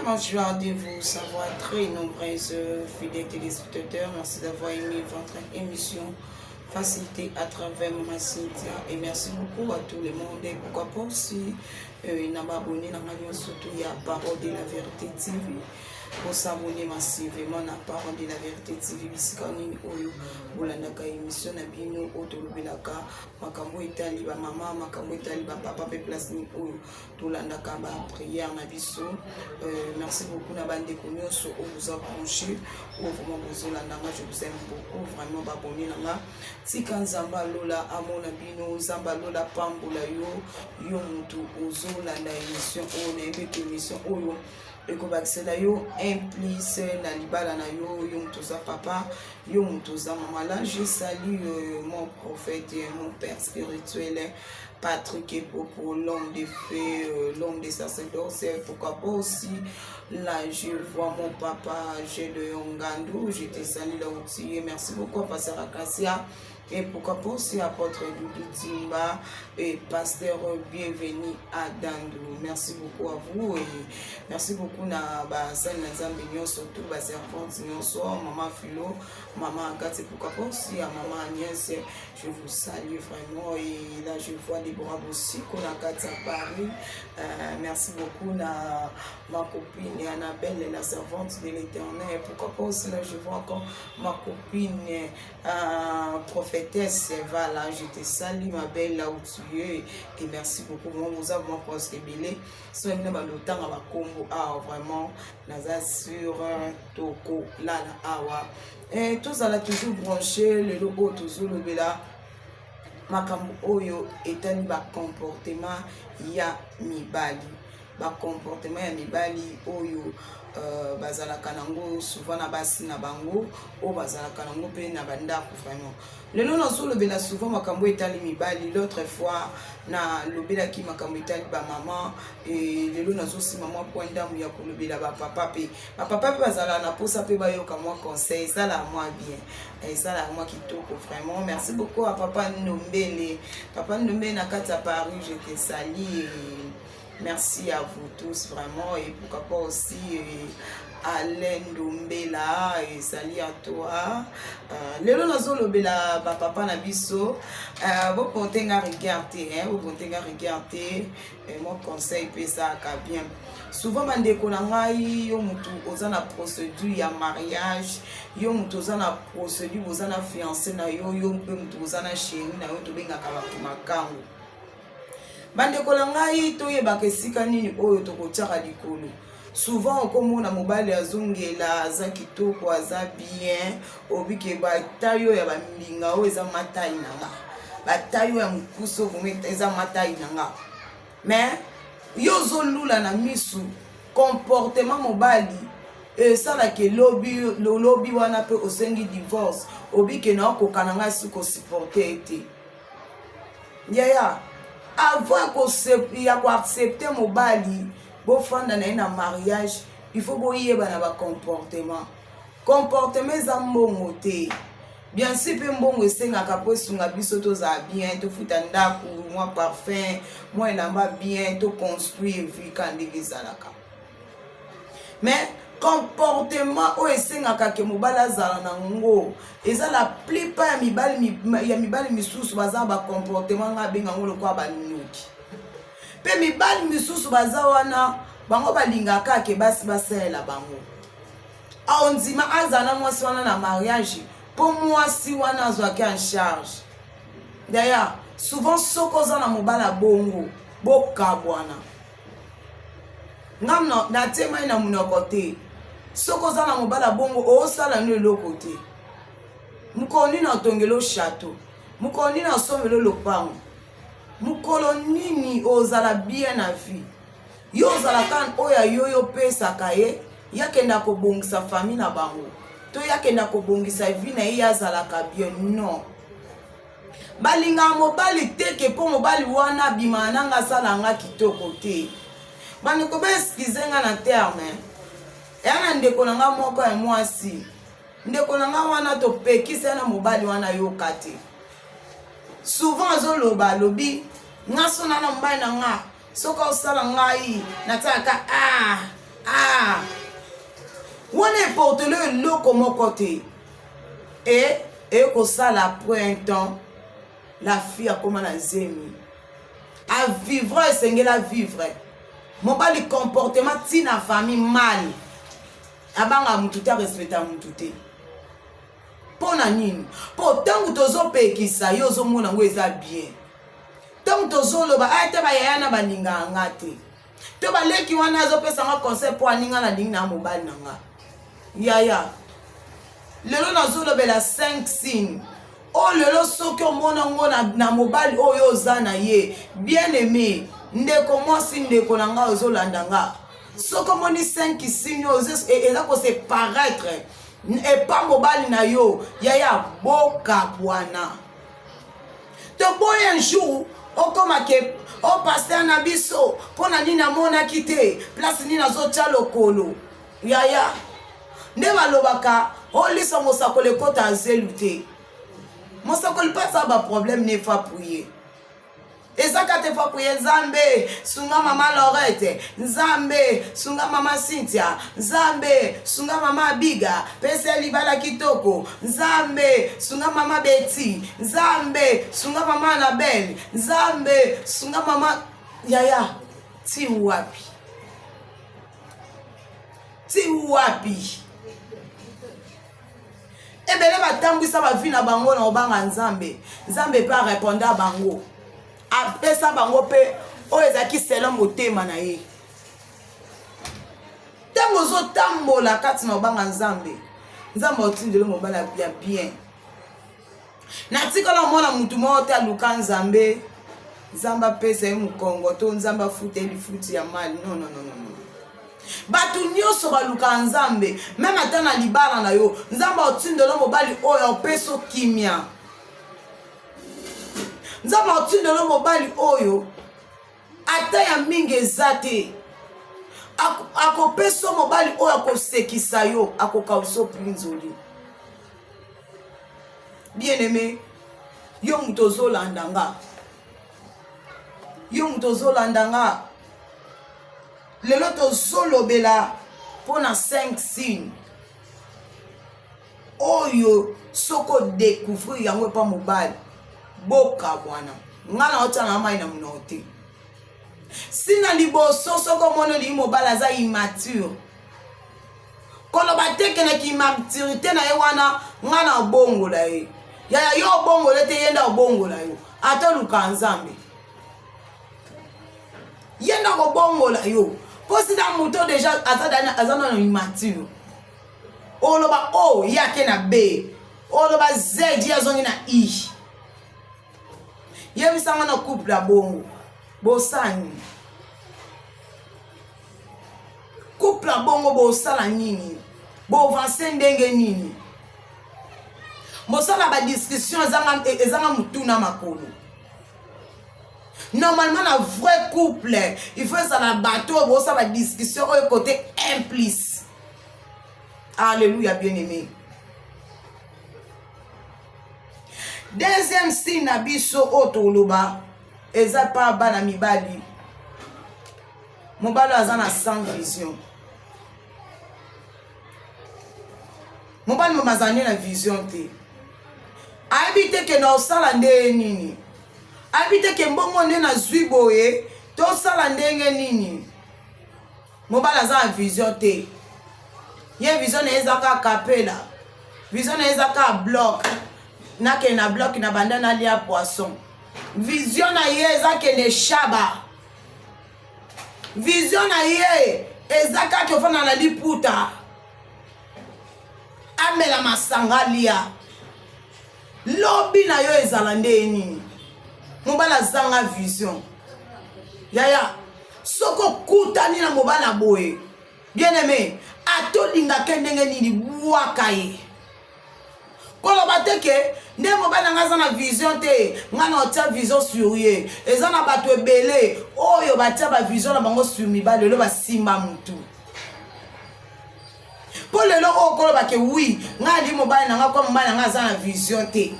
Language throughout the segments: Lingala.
ma joie de vous savoir très nombreuses fidèles téléspectateurs. Merci d'avoir aimé votre émission facilitée à travers Maman Cynthia. Et merci beaucoup à tout le monde. Et pourquoi pas aussi, na abonné na ngai surtout ya Parole de la Vérité TV. Bosabonner massivement na Parole de la Vérité TV, bisika nini oyo bolandaka émission na bino oyo tolobelaka makambo etali bamama, makambo etali bapapa, mpe place nini oyo tolandaka baprière na biso. Merci beaucoup na bandeko nyonso oyo boza branché, oyo vraiment bozolanda nga. Je vous aime beaucoup vraiment. Baboni na nga, tika Nzambe alola amona bino, Nzambe alola pambola yo, yo motu ozolanda émission oyo. Nayebi ete émission oyo ekobakisela yo un plus na libala na yo, yo moto oza papa, yo moto oza mama. Là, je salue mon prophète, mon père spirituel Patrick Epopo, l'homme de feu, l'homme de sacerdoce. Pourquoi pas aussi, là, je vois mon papa Gédéon Ngandou, je te salue là où tu es. Merci beaucoup à Pasteur Acacia. Et pourquoi pas aussi apôtre Doudou Timba et pasteur Bienvenue à Dandou. Merci beaucoup à vous et merci beaucoup na basali na Nzambe nyonso, surtout ba servante nyonso, maman Philo, maman Agathe, pourquoi pas aussi à maman Agnès. Je vous salue vraiment et là je vois Deborah Bosiko na kati à Paris. Merci beaucoup na ma copine Annabelle, la servante de l'Éternel. Pourquoi pas aussi là je vois encore ma copine prophétesse. Voilà, je te salue, ma belle, là où tu es, et merci beaucoup. Vraiment boza vraiment presque ebele. So bino balotanga bakombo awa, vraiment naza sur tokolala awa. Tozala toujours branché. Lelo oyo tozolobela makambo oyo etali bacomportement ya mibali, bacomportement ya mibali oyo bazalaka nango souvent na basi na bango, oyo bazalaka nango mpe na bandako. Vraiment lelo nazolobela souvent makambo etali mibali. L'autre fois nalobelaki makambo etali bamama e lelo nazosima mwa point ndambu ya kolobela bapapa. Mpe bapapa mpe bazalaka na mposa mpe bayoka mwa conseil, esalaka mwa bien, esalaka mwa kitoko vraiment. Merci beaucoup à papa Ndombele, papa Ndombele na kati ya Paris, je te salue. Merci à vous tous vraiment et pourquoi pas aussi Alain Ndombela et salut à toi. Lelo nazolobela bapapa na biso. Boporte nga rigueur te, hein, boporte nga rigueur te. Mon conseil mpe esalaka bien souvent. Bandeko na ngai, yo motu oza na procédure ya mariage, yo motu oza na procédure, boza na fiancé na yo, yo mpe motu oza na chéri na yo, tobengaka bato makango. Bandeko na ngai, toyebaka esika nini oyo tokotiaka likolo. Souvent okomona mobali azongela, aza kitoko, aza bien, obike bataille oyo ya bambinga oyo eza mataille na nga, bataille oyo ya mokusu vraiment eza mataille na nga. Mais yo ozolula na misu comportement mobali esalaka elobi lolobi wana mpe osengi divorce, obike na okoka na ngai si kosupporter ete yaya. Avant ya koaccepter mobali bofanda na ye na mariage, il faut boyeba na bacomportement. Comportement eza mbongo te. Bien sûr mpe mbongo esengaka mpo esunga biso tozala bien, tofuta ndako, mwa parfum, mwa elamba bien, toconstruire vie ka ndenge ezalaka. Mais comportement oyo esengaka ke mobali azala nango, eza la plupart ya mibali misusu baza na bacomportement nga abenga yango lokola bandoki. Mpe mibali misusu baza wana, bango balingaka ke basi basalela bango. Aondima azala na mwasi wana na mariage mpo mwasi wana azwaki en charge. D'ailleurs souvent soki oza na mobali abongo, bokabwana. Ngam natie mai na monoko te. Soki oza na mobali abongo, osala no eloko te. Mokolo nini otongela château? Mokolo nini osombela lopango? Mokolo nini ozala bien na vie? Yo ozalaka oyo yo yo opesaka ye, yakenda kobongisa famille na bango to yakenda kobongisa vie na ye, ye azalaka bien. Non, balingaka mobali teke mpo mobali wana abimaka nanga asala nga kitoko te. Bandeko, baexcuser nga na terme eya na ndeko na nga moko ya mwasi. Ndeko na nga wana, topekisa na mobali wana, yoka te. Souvent azoloba, alobi nga so na na mobali na nga, soki osala ngai natiaka ah. Ah! Wana eportele eloko moko te. E ekosala après un temps la fille akoma na zemi. A vivre esengeli a vivre. Mobali comportement ti na famille mal. Abanga mutu te, arespecta mutu te. Mpo na nini? Mpo ntango tozopekisa yo ozomona yango eza bien. Ntango tozoloba ata ah, bayaya na balingaka nga te. To baleki wana azopesa nga conseil mpo aninga nalingi na mobali na nga. Yaya, lelo nazolobela 5 signes oyo lelo soki omona ngo na, na mobali oyo oza na ye bien aimé ndeko mwasi ndeko na ngai ozolanda nga soki omoni 5 signes oyo eza kose paraitre epa mobali na yo yaya bokabwana toboyi un jour okoma ke o oh, pasteur na biso mpo na nini amonaki te place nini azotya lokolo yaya nde balobaka olisa oh, mosakoli ekota azelu te mosakoli mpe aza baproblème ne fa prier Eza ka te faut prier Nzambe sunga mama Lorette, Nzambe sunga mama Cynthia, Nzambe sunga mama Abiga, pesa libala kitoko, Nzambe sunga mama Betty, Nzambe sunga mama Annabelle, Nzambe sunga mama Yaya ti wapi? Ti wapi? Ebele batambwisa ba vie na bango na obanga Nzambe. Nzambe pe areponda bango. Apesa bango pe oyo ezalaki selon motema na ye. Ntango ozotambola kati na obanga Nzambe, Nzambe otindeli mobali ya bien. Natikala omona mutu moko te aluka Nzambe, Nzambe apesa ye mokongo to Nzambe afuta ye lifuti ya mali. Non, non, non, non. Bato nyonso balukaka Nzambe, meme ata na libala na yo, Nzambe aotindelo mobali oyo aopesa kimia. Nzambe aotindelo mobali oyo ata ya mingi eza te, akopesa mobali oyo akosekisa yo, akokausa mpinzoli. Bien aimé, yo moto ozolanda nga, yo moto ozolanda nga lelo tozolobela mpo na 5 signes oyo soki odecouvrir yango epa mobali bokabwana. Nga na otya na mai na monoko te. Sina liboso soki omoni olingi mobali aza immature, koloba te ke na kimaturité na ye wana nga na obongola ye. Yaya, yo obongola te, ye nde obongola yo. Ata oluka Nzambe, ye nde akobongola yo. Mpo sina moto deja aza nano immature, oloba o ye ake na b, oloba z ye azongi na i. Yebisanga na couple ya bongo bosala nini? Couple ya bongo bosala nini? Boavanse ndenge nini? Bosala badiscussion ezanga motuna makolo. Normalement na vrai couple il faut ezala bato oyo bosala badiscussion oyo côté implice. Alléluia, bien aimé. Deuxième signe na biso oyo toloba eza pa bana mibali. Mobali aza na sans vision. Mobali moma azala nde na vision te. Ayebi te ke na osala ndenge nini. Ayebi te ke mbongo nde nazwi boye tosala ndenge nini. Mobali aza na vision te. Ye vision na ye eza kaka kapela. Vision na ye eza kaka bloc. Nakende na bloc na banda nalia poisson. Vision na ye eza kende shaba. Vision na ye eza kaka ofanda na liputa. Amela masanga alia. Lobi na yo ezala nde nini? Mobali azanga vision. Yaya, soki okutani na mobali ya boye, bien aimé, ata olingaka ndenge nini, bwaka ye. Koloba te ke nde mobali na ngai aza na vision te, ngai na otia vision sur ye. Eza na bato ebele oyo batia ba vision na bango sur mibali, lelo basimba mutu. Mpo lelo oyo koloba ke oui, ngai ali mobali na ngai kwa mobali na ngai aza na vision te.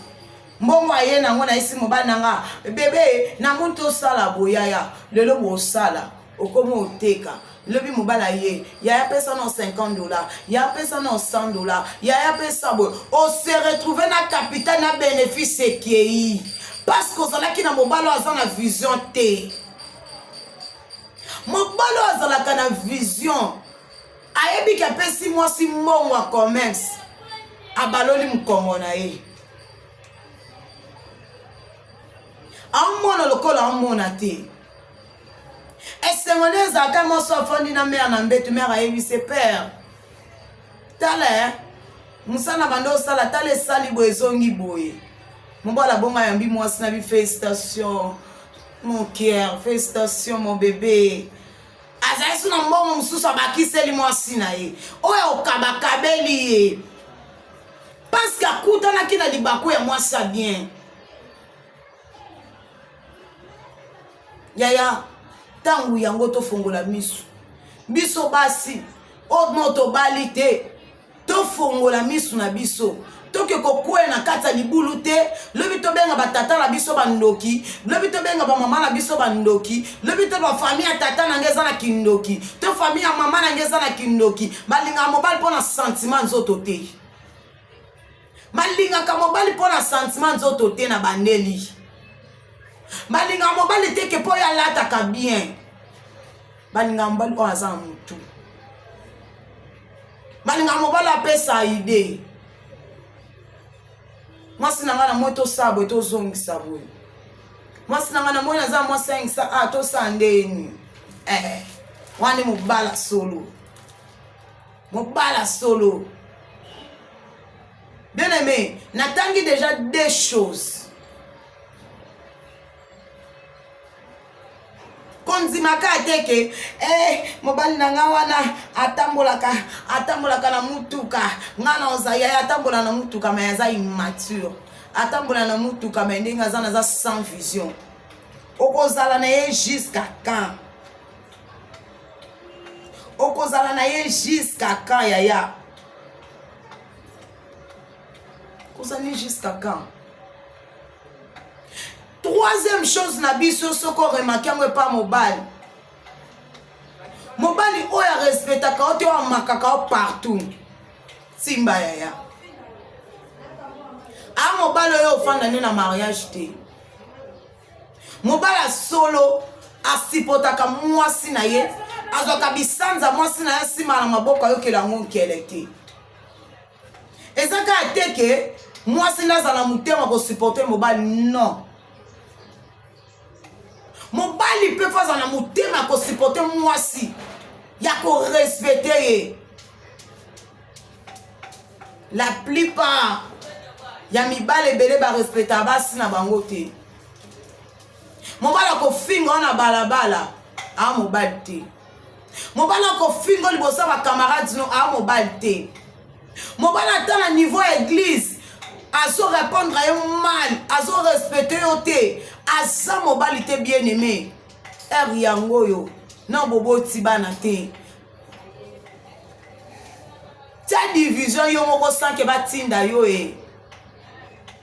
Mbongo aye nango nayesi mobali na ngai, bebe namoni tosala boyaya, lelo bosala. Okomi oteka. Lobi mobali aye, yaya pesa na 50 $, yaya pesa na 100 $, yaya pesa boye. O se retrouver na capital na bénéfice ekei. Parce que ozalaki na mobali oyo aza na vision te. Mobali oyo azalaka na vision, ayebi ke apesi mwasi mbongo ya commerce, abaloli mokongo na ye. Aomona lokola aomona te. Esengo nde ezalaka mwasi afandi na mare na mbeto, mare ayebisi père, tala mosala banda osala, tala esali boye, ezongi boye. Mobali abonga yambi mwasi na bi: "Félicitation mon cœur, félicitation mon bébé." Azali so na mbongo mosusu abakiseli mwasi na ye oyo okabakabeli ye, parce que akutanaki na libaku ya mwasi ya bien. Yaya, ntango yango tofongola miso, biso basi oyo mo tobali te, tofongola miso na biso, toke kokwea na kati ya libulu te. Lobi tobenga batata na biso bandoki, lobi tobenga bamama na biso bandoki, lobi to bafamille ya tata na ngai eza na kindoki, to famille ya mama na ngai eza na kindoki. Balingaka mobali mpo na sentiment nzoto te, balingaka mobali mpo na sentiment nzoto te. Na bandeli, balingaka mobali te ke mpo oyo alataka bien. Balingaka mobali oyo aza na motu, balingaka mobali apesa idée: "Mwasi na ngai, na moi tosala boye, tozongisa boye. Mwasi na ngai, na moi naza mwasi ayingisa a tosala ndeni." Eh, wana mobala solo, mobala solo. Bien aimé, natangi déjà deux choses. Kondimaka te ke eh, mobali na nga wana atambolaka na mutuka, nga na oza yaya. Atambola na mutuka mais aza immature, atambola na mutuka mais ndenge aza naza sans vision. Okozala na ye jusqu'à quand? Okozala na ye jusqu'à quand, yaya? Kozala jusqu'à quand? Troisième chose na biso, soki oremarquer yango epa mobali, mobali oyo arespectaka yo te, oyo amakaka yo partout, timba yaya, a mobali oyo ofanda nde na mariage te. Mobali asolo asipotaka mwasi na ye, azwaka bisanza mwasi na ye nsima na maboko, ayokela yango nkele te. Eza kaka te ke mwasi nde azala motema kosupporter mobali, non. Mobali mpe faut azala na motema ya kosupporter mwasi, ya korespecter ye. La plupart ya mibali ebele barespectaka basi na bango te. Mobali akofinga wana balabala, aa mobali te. Mobali akofinga liboso ya bacamarade, no, aa mobali te. Mobali ata na niveau ya église azorépondre ye mal, azorespecter yo te, aza mobali te. Bien aimé, heure yango oyo na boboti bana te, tia division yo moko sans que batinda yo e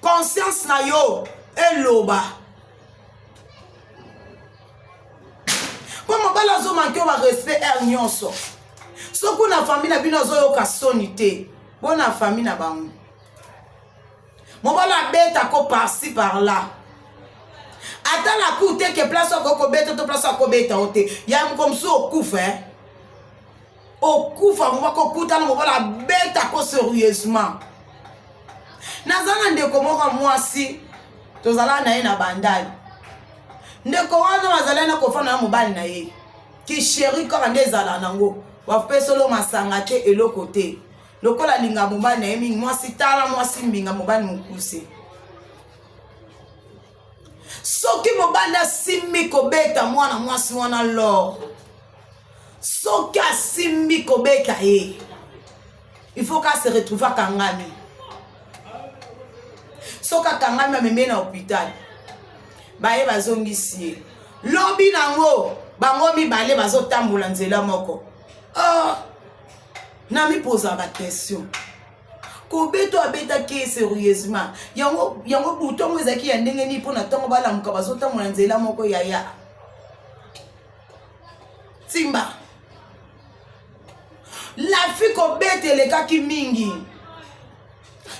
conscience na yo eloba, mpo mobali azomanquer yo barespect heure nyonso. Soki na famille na bino azoyoka soni te, mpo na famille na bango mobali abetako par-ci par-là, ata na ku te ke place akoki kobeta to place akobeta yo te, ya moko mosusu okufa, eh? Okufa moko kokutana mobali abetako sérieusement. Naza na ndeko moko mwasi, tozala na ye na Bandali. Ndeko wana bazali na kofanda na mobali na ye, kichéri kaka nde ezala nango, bapesolo masanga te, eloko te. Lokola alinga mobali na ye mingi, mwasi tala, mwasi mbinga, mobali mokuse. Soki mobali asimbi kobeta mwana mwasi wana lor, soki asimbi kobeta ye, il faut ka se retrouve akangami. Soki akangami, amemi na hôpital, baye bazongisi ye. Lobi nango bango mibale bazotambola nzela moko. Oh, na mipoza baquestion: kobeto abetaki ye sérieusement yango, yango butu yango ezalaki ya ndenge nini? Mpo na ntongo balamuka, bazotambola nzela moko. Yaya, Timba. La fille kobeta elekaki mingi.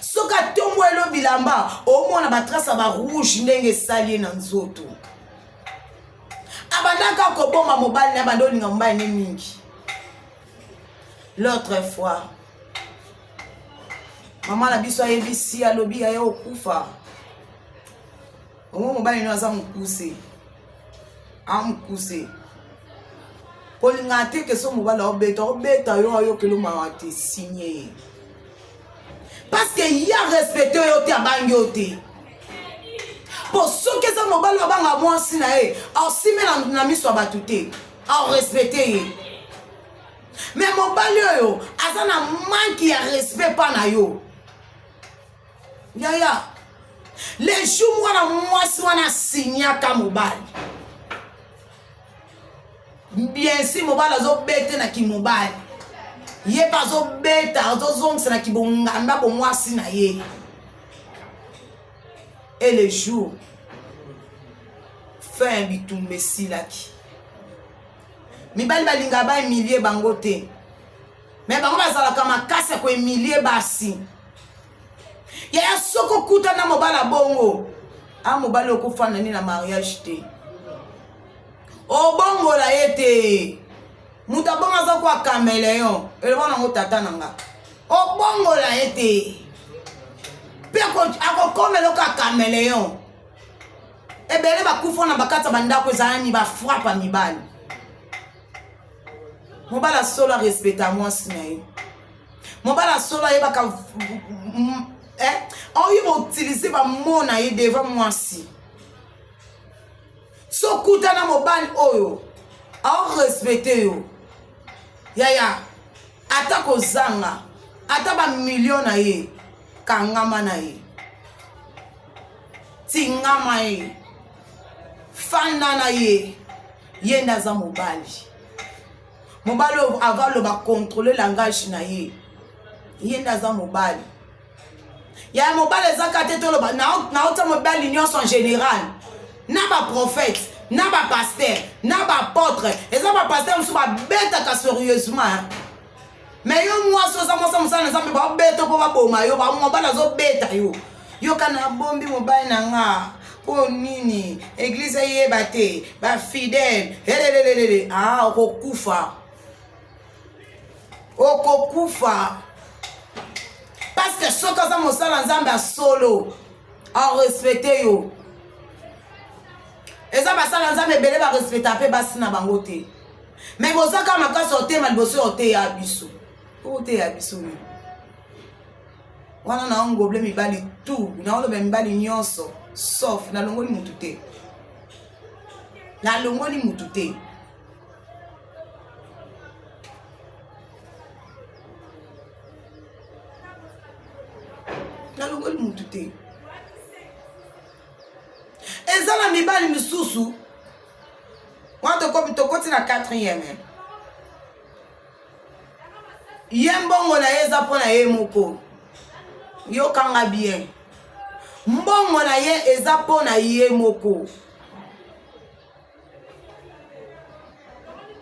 Soki atombweli yo bilamba, omona ba trace ya ba rouge ndenge esali ye na nzoto. Abandaka kobomba mobali na abanda olinga mobali ne mingi. L'autre fois, mama na biso ayebisi alobi aye okufa. Ongo mobali no aza mokuse. Amukuse. Kolinga te ke so mobali aobeta, obeta yo ayokelo mawa te signe ye. Parce que ye arespecte yo te abangi yo te. Po soki eza mobali abanga mwasi na ye, aosime na, na miso ya bato te. Aorespecte ye. Mais mobali oyo aza na manque ya respect pa na yo. Yaya, le jour mwana mwasi wana asignaka mobali bien si mobali azobete na kimobali ye mpe azobeta azozongisa na kibonganda bomwasi na ye et le jour fin ya bitumba esilaki mibali balingaka bahumilie bango te me bango bazalaka makasi ya kohumilie basi yaya soki okuta na mobali abongo a mobali okofanda nde na mariage te obongola ye te moto abongo aza kwa cameleon eloba nango tata na nga obongola ye te mpe akokomela oka cameleon ebele bakufa na bakati ya bandako ezalani bafrapa mibali mobali asolo arespecta mwasi na ye mobali asolo ayebaka eh, oyeba utilize bamo na ye devant mwasi sokutana mobali oyo aorespecte yo yaya ata kozanga ata bamilio na ye kangama na ye tingama ye fanda na ye ye nde aza mobali mobali oyo ava aloba controle langage na ye ye nde aza mobali ya mobali eza ka te toloba naotia mobali nyonso en général na baprophète na bapaster na baapôtre eza bapaster mosusu babetaka sérieusement me yo mwasi oza mwasi ya mosala na nzambe babeta mpo baboma yo mobali azobeta yo yoka nabombi mobali na nga mpo nini eglize eyeba te bafidele elelelelele ah okokufa okokufa parce que soki aza mosala nzambe ya solo arespecte yo eza basala nzambe ebele barespecta mpe basi na bango te me boza kaka makasi otema liboso ya oteya biso oteya biso nini wana na ngoble mibali tout naoloba mibali nyonso sauf nalongoli mutu te nalongoli mutu te nalongoli mutu te eza na mibali misusu wana tokomi tokoti na quatrième ye mbongo na ye eza mpo na ye moko yokanga bien mbongo na ye eza mpo na ye moko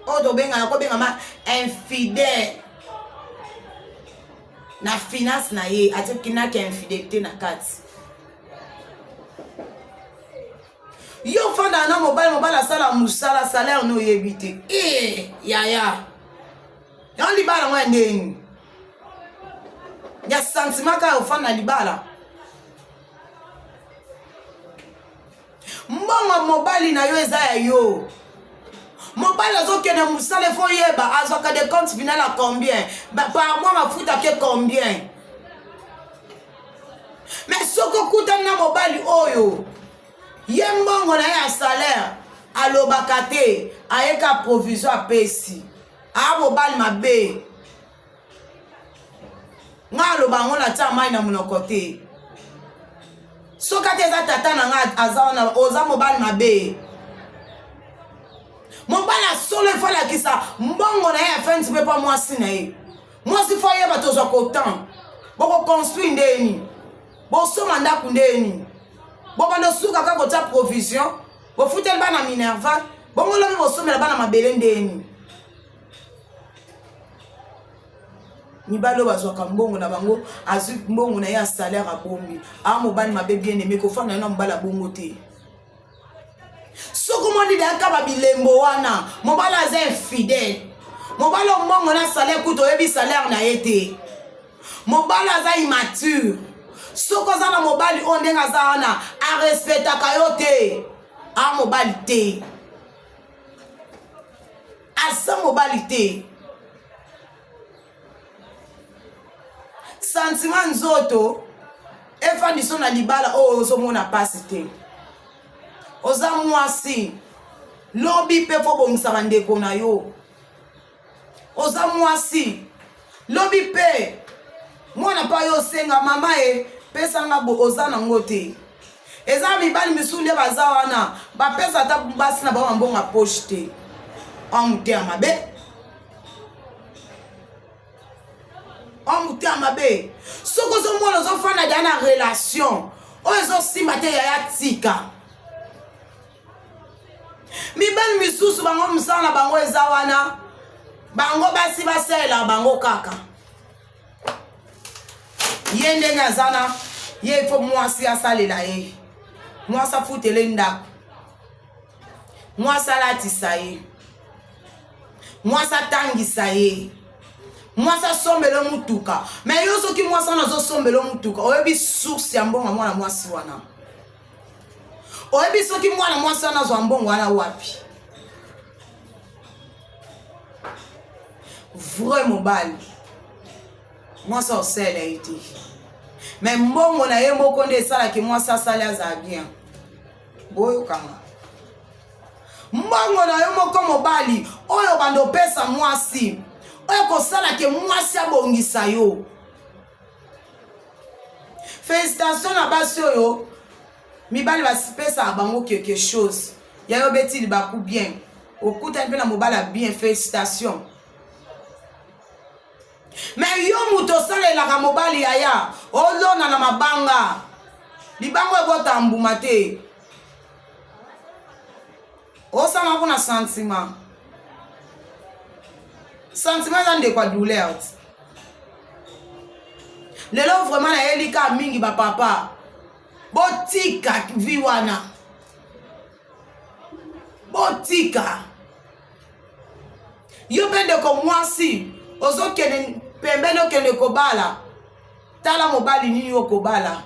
oyo tobengaka kobengama infidèle na finance na ye atikinaki infidélité na kati yo ofandaka na mobali mobali asala mosala salaire no oyebi te e yaya yango libala yango ya ndenge ya sentiment kaka ofanda na libala mbongo mobali na yo eza ya yo mobali azokende mosala efo oyeba azwaka de compte final ya combien par mois mafuta ke combien mais soki okutani na mobali oyo ye mbongo na ye ya salaire alobaka te ayeka provision apesi a mobali mabe nga aloba yango natia mai na monoko te soki ata eza tata na nga aza wana oza mobali mabe mobali asolo efo alakisa mbongo na ye ya fenti mpe mpo mwasi na ye mwasi fo ayeba tozwa kotan bokoconstruire ndeni bosomba ndako ndeni bobanda osuka kaka kotia provision bofuteli bana minerval bongo lobi bosomela bana mabele ndeni. Mibali oyo bazwaka mbongo na bango, azwi mbongo na ye ya salaire abombi. A mobali mabe bien aimé, kofanda na mobali abongo te. Soki omoni daka ba bilembo wana, mobali aza infidèle. Mobali oyo mbongo na salaire kutu oyebi salaire na ye te. Mobali aza immature. Soki oza na mobali oyo ndenge aza wana, arespectaka yo te. A mobali te. Aza mobali te. Sentiment nzoto efandiso na libala oyo ozomona pasi te. Oza mwasi, lobi mpe fo bongisa bandeko na yo. Oza mwasi, lobi mpe mwana mpe ayo osenga mama e pesanga bo oza nango te. Eza mibali misusu nde baza wana bapesa ata basi na bango bambongo ya poche te. Homme te ya mabe. Homme te ya mabe. Soki ozomona ozofanda deja na relation oyo ezosimba te, yaya tika. Mibali misusu bango mosala na bango eza wana, bango basi basalela bango kaka. Ye ndenge aza na ye, ifo mwasi asalela ye, mwasi afutele ndako, mwasi alatisa ye, mwasi atangisa ye, mwasi asombele mutuka. Me yo soki mwasi wana azosombele mutuka, oyebi source ya mbongo ya mwana mwasi wana? Oyebi soki mwana mwasi wana azwa mbongo wana wapi? Vrai mobali mwasi aosalela ye te, me mbongo na ye moko nde esalaki mwasi asali azala bien. Boyokanga mbongo na yo moko mobali oyo bando opesa mwasi oyo kosalake mwasi abongisa yo. Félicitation na basi oyo mibali basipesaka bango quelque chose. Ya yo beti libaku bien, okutani mpe na mobali ya bien, félicitation. Me yo moto osalelaka mobali yaya, olona na mabanga, libanga ebota mbuma te, osala kuna sentiment. Sentiment eza ndeko ya douleur. Lelo vraiment nayeli kaka mingi ba papa, botika vie wana, botika. Yo mpe ndeko mwasi ozokende pembeni, okende kobala, tala mobali nini okobala,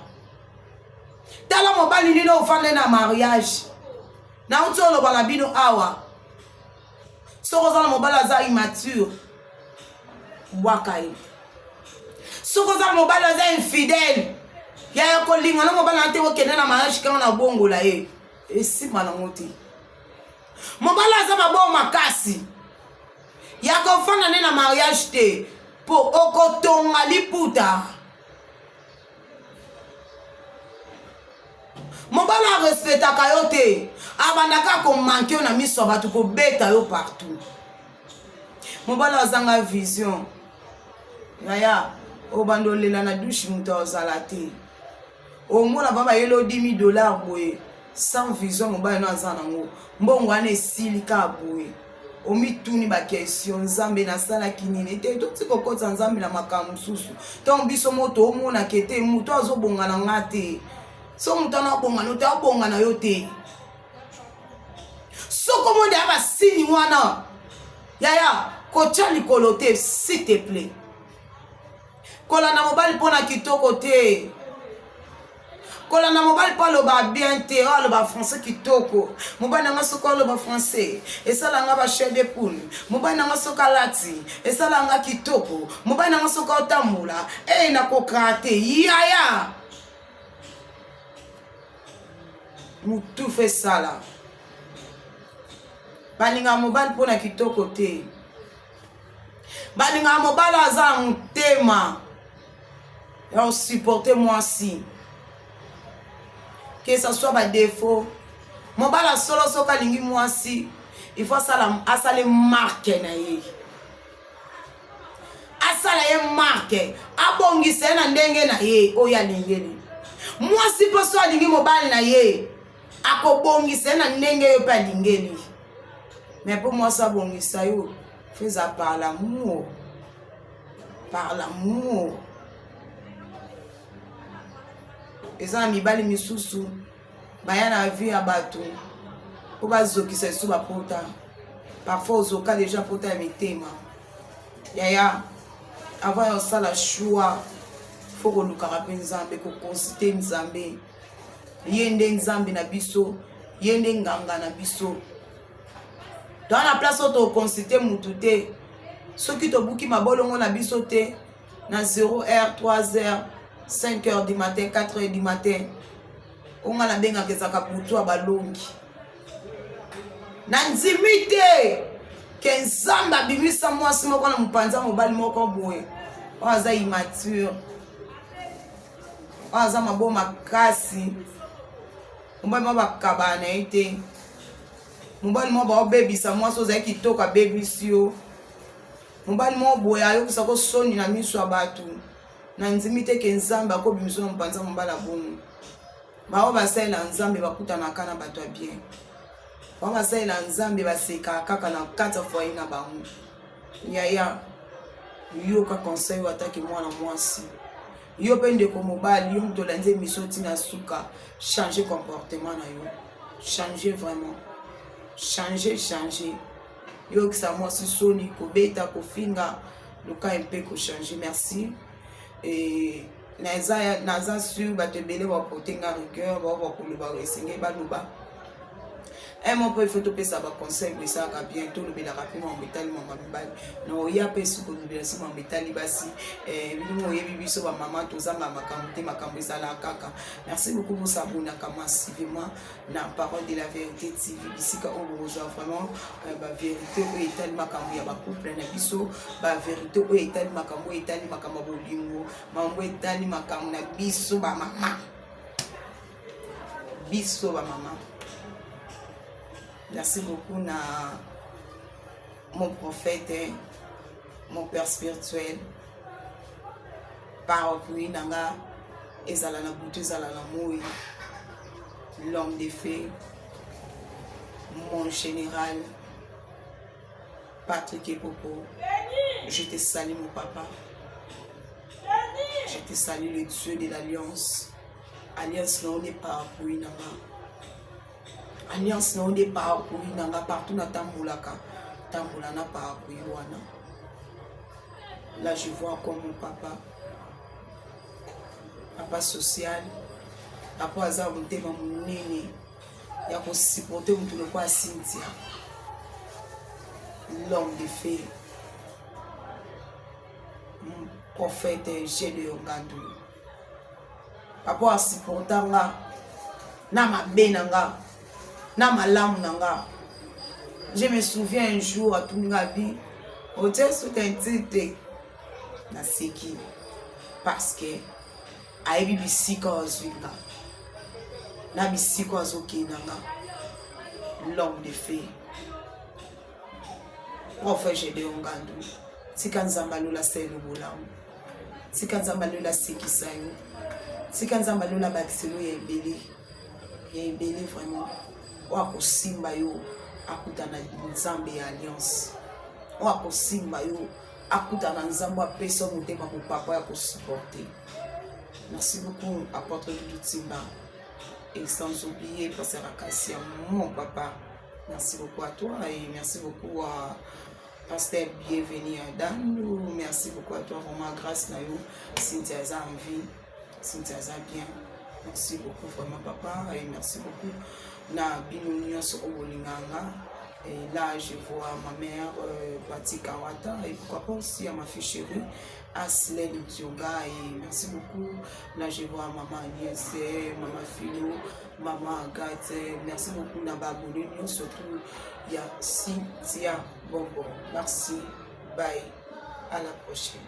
tala mobali nini ofande na mariage. Nauti oloba na bino awa, soki oza na mobali aza immature, bwaka ye. Soki oza na mobali aza infidèle, yaya kolinga na mobali na te, okende na mariage kanga na bongola ye, esimba nango te. Mobali aza maboko makasi ya kofanda nde na mariage te, po okotonga liputa. Mobali arespectaka yo te, abandaka komanke yo na miso ya bato, kobeta yo partout. Mobali azanga vision, yaya obanda olela na douche, moto azala te. Omona ba bayeli yo 10 000 $ boye, sans vision. Mobali no aza nango mbongo wana esili kaka boye, omituni ba question, Nzambe nasalaki nini te? Toti kokotisa Nzambe na makambo mosusu. Ntango biso mo toomonaka ete moto azobonga na nga te, so moto wana abonga no te, abonga na yo te. Soko omoni ya basini wana, yaya kotya likolo te, s'il te plaît. Kolanda mobali mpona kitoko te, kolanda mobali mpo aloba bien te, oyo aloba français kitoko. Mobali nanga soki aloba français esalanga ba chair de poule, mobali nanga soki alati esalanga kitoko, mobali nanga soki otambola e nakokaka te. Yaya mutufa esala balingaka mobali mpona kitoko te, balingaka mobali aza na motema ya kosupporte mwasi, que ça soit ba défaut. Mobali asolo soki alingi mwasi, il faut asala marque na ye, asala ye marque, abongisa ye na ndenge na ye oyo alingeli. Mwasi mpo so alingi mobali na ye, akobongisa ye na ndenge oyo mpe alingeli. Mais mpo mwasi abongisa yo, feza par l'amour. Par l'amour. Eza na mibali misusu baya na vie ya bato mpo bazokisa lisusu bapota. Parfois ozoka deja pota ya mitema. Yaya, avant ya osala choix, fo kolukaka mpe Nzambe, koconsulte Nzambe. Ye nde Nzambe na biso, ye nde nganga na biso. Toa na place oyo toconsulte mutu te. Soki tobuki mabolongo na biso te na 0 heure, 3 heures, 5 heures du matin, 4 heures du matin, onga nabengaka ezalaka butu ya balongi. Nandimi te ke Nzambe abimisa mwasi moko na mopanzi ya mobali moko boye oyo aza immature, oyo aza mabo makasi, mobali moko bakabana na ye te, mobali moko baobebisa mwasi ozali kitoko abebisi yo, mobali moko boye ayokisa ko soni na miso ya bato. Nandimi te ke Nzambe akobimisa na mopanzi ya mobali ya bongo. Baoyo basalela Nzambe bakutanaka na bato ya bien. Baoyo basalela Nzambe basekaka kaka na kati ya foyer na bango. Yaya, yoka conseil oyo ataki mwana mwasi. Yo mpe ndeko mobali, yo moto olandi emission ntina suka, changer comportement na yo. Changer vraiment. Changer, changer. Yokisa mwasi soni, kobeta, kofinga, luka mpe kochanger. Merci. Et naza naza sur bato ebele bapote nga rigueur, bao bakoloba esengeli baloba. Un mot mpo il faut topesa baconseil bo esalaka bien, tolobelaka mpe mambo etali mama mibali na oya mpe soki kolobela so mambo etali basi. Bino oyebi biso bamama tozanga makambo te, makambo ezalaka kaka. Merci beaucoup, bosabonaka massivement na Parole de la Vérité TV, bisika oyo bokozwa vraiment bavérité oyo etali makambo ya bacouple na biso, bavérité oyo etali makambo oyo etali makambo ya bolingo, makambo etali makambo na biso bamama, biso bamama. Merci beaucoup na mon prophète, mon père spirituel, parapluie na nga, ezala na butu, ezala na moi, l'homme de feu, mon général Patrick Epopo. Je te salue, mon papa. Je te salue, le Dieu de l'alliance. Alliance na nde parapluie na nga, alliance na nde parapluie na nga. Partout natambolaka, tambola na parapluie wana. Là je vois comme mon papa, papa social, papa aza motema monene ya kosupporte motu lokola Cynthia. L'homme de feu, prophète Gédéon Ngandu, papa asupporta nga na mabe na nga na malamu na nga. Je me souviens, un jour atuni nga bi otie soutien te, naseki parce que ayebi bisika azwi nga na bisika azokenda nga. L'homme de feu, prophète Gédéon Ngandu, tika Nzambe alola selo bolamu, tika Nzambe alola asekisa yo, tika Nzambe alola bakiselo ya ebele, ya ebele vraiment. Oyo akosimba yo akutana Nzambe ya alliance, oyo akosimba yo akutana Nzambe apesa motema mopapa ya kosupporter. Merci beaucoup, apôtre Doudou Timba, et sans oublier pasteur Akasia, mon papa. Merci beaucoup à toi et merci beaucoup à pasteur Bienvenu à Dandu. Merci beaucoup à toi, vraiment. Grâce na yo Cynthia aza en vie, Cynthia aza bien. Merci beaucoup vraiment, papa, et merci beaucoup na bino nyonso oyo bolinganga. Et là je vois ma mère, Pati Kawata, et pourquoi pas aussi à ma fille chérie Aslene Dioga, et merci beaucoup. Là je vois maman Agnès, maman Philo, maman Agathe. Merci beaucoup na baabonné nyonso surtout ya Cynthia Bonbon. Merci, bye, à la prochaine.